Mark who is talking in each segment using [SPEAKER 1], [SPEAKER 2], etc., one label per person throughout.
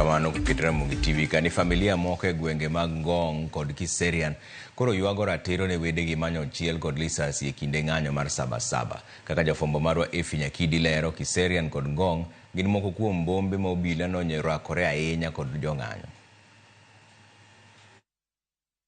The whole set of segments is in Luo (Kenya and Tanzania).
[SPEAKER 1] Erokamano kuket Ramogi TV kani familia moko e gwenge mag Ngong kod Kiserian koro ywago ratiro ne wedegi manyo chiel kod lisasi e kinde ng'anyo mar Sabasaba. Kaka jafwambo marwa Effie Nyakidi lero, Kiserian kod Ngong gin moko kuom bombe ma obila nonyorakore ahinya kod jong'anyo.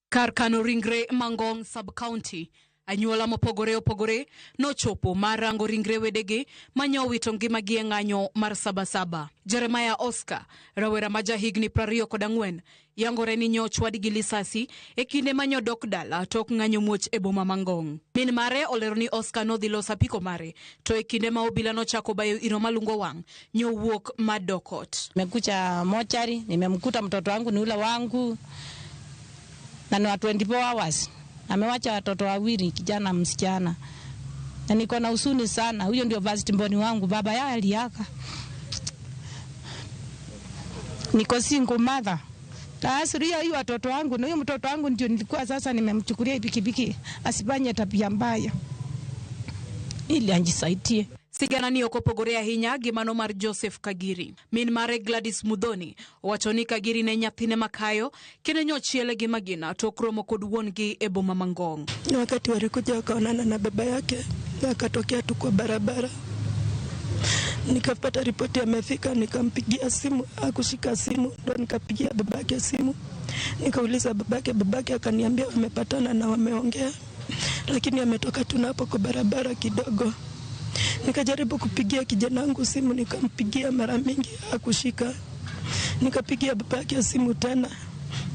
[SPEAKER 2] Kar kano ringre ma Ngong Sub-County, anyuola mopogore opogore nochopo mar rango ringre wedegi manyowito ngimagi e ng'anyo mar Sabasaba. Jeremiah Oscar, rawera ma jahigni 24, yangore ni nyochwad gi lisasi e kinde ma nyodok dala tok ng'anyo muoch e boma ma Ngong. Min mare olero ni Oscar nodhi loso apiko mare, to e kinde ma obila nochako bayo iro malungo wang', nyowuok madok ot.
[SPEAKER 3] Nimekuja mochari, nimemkuta mtoto wangu ni ule wangu na ni wa 24 hours. Amewacha watoto wawili, kijana msichana. Na niko na huzuni sana. Huyo ndio first born wangu, baba yao aliaga. Niko single mother. Taasiria hiyo watoto wangu, na huyo mtoto wangu ndio nilikuwa sasa nimemchukulia pikipiki asifanye tabia mbaya ili ajisaidie.
[SPEAKER 2] Sigana ni ok opogore ahinya gi mano mar Joseph Kagiri. Min mare Gladys Mudhoni owacho ni Kagiri ne nyathine makayo kendo nyochiele gi magina tok romo kod wuon-gi e boma ma Ngong.
[SPEAKER 4] Wakati walikuja wakaonana na baba yake, akatokea tu kwa barabara. Nikapata ripoti amefika, nikampigia simu, akushika simu, ndo nikapigia babake simu. Nikauliza babake, babake akaniambia wamepatana na wameongea, lakini ametoka tu hapo kwa barabara kidogo. Nikajaribu kupigia kijana wangu simu, nikampigia mara mingi akushika. Nikapigia babake simu tena,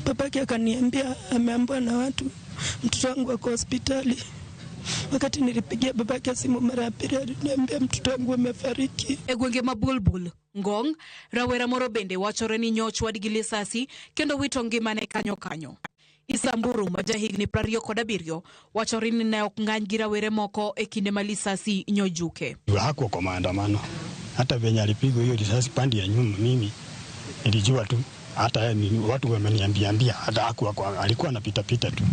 [SPEAKER 4] babake akaniambia ameambiwa na watu mtoto wangu ako hospitali. Wakati nilipigia babake simu mara ya pili, aliniambia mtoto wangu amefariki.
[SPEAKER 2] E gwenge ma Bulbul, Ngong, rawera moro bende wachore ni nyochwad gi lisasi kendo wito ngimane kanyo kanyo. Isamburu ma jahigni 27 wachore ni ne ok ng'any gi rawere moko e kinde ma lisasi nyojuke.
[SPEAKER 5] Hakuwa kwa maandamano, hata venye alipigwa hiyo risasi pande ya nyuma, mimi nilijua tu, hata ni watu wameniambia ambia, hata hakuwa kwa, alikuwa anapita pita tu.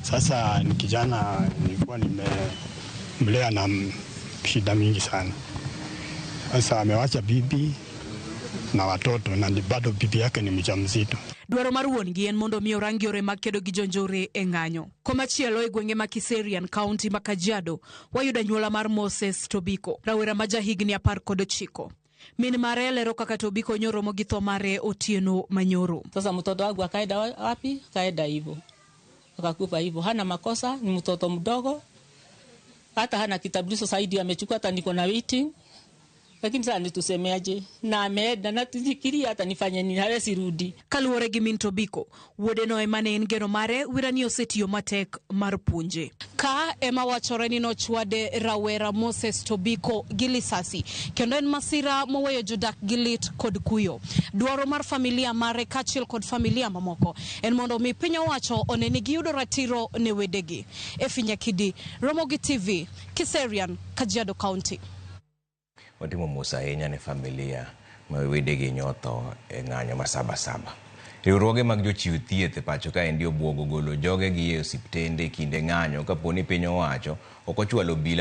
[SPEAKER 5] Sasa ni kijana nilikuwa nimemlea na shida mingi sana. Sasa amewacha bibi na watoto na bado bibi yake ni mjamzito.
[SPEAKER 2] Dwaro mar wuon-gi en mondo mi orang yore mag kedo gi jonjore e ng'anyo. Komachielo e gwenge ma Kiserian, kaunti ma Kajiado, wayudo anyuola mar Moses Tobiko, rawera ma jahigni 19. Min mare lero kaka Tobiko nyoromo gi tho mare otieno manyoro.
[SPEAKER 6] Sasa mtoto wangu akaenda wapi? Akaenda hivyo. Akakufa hivyo. Hana makosa, ni mtoto mdogo. Hata hana kitambulisho zaidi amechukua, hata niko na waiting. Lakini sasa nitusemeaje? Na ameenda na tufikiria hata nifanye nini, hawezi rudi.
[SPEAKER 2] Kaluwore gi min Tobiko, wuode no ema ne en geno mare, wira ni osetiyo matek mar puonje. Ka ema wachore ni nochwade rawera Moses Tobiko gi lisasi, kendo en masira moweyo jodak gi lit kod kuyo. Dwaro mar familia mare kaachiel kod familia mamoko en mondo mi piny owacho one ni giyudo ratiro ne wedegi. Effie Nyakidi, Ramogi TV, Kiserian, Kajiado County.
[SPEAKER 1] Watimo mos ahinya ne familia ma wedegi nyotho e ng'anyo mar Sabasaba. Riwruoge mag jochiw thieth e pacho kaendi obwogo golo jogegi e osiptende kinde ng'anyo kapo ni piny owacho ok ochwalo obila.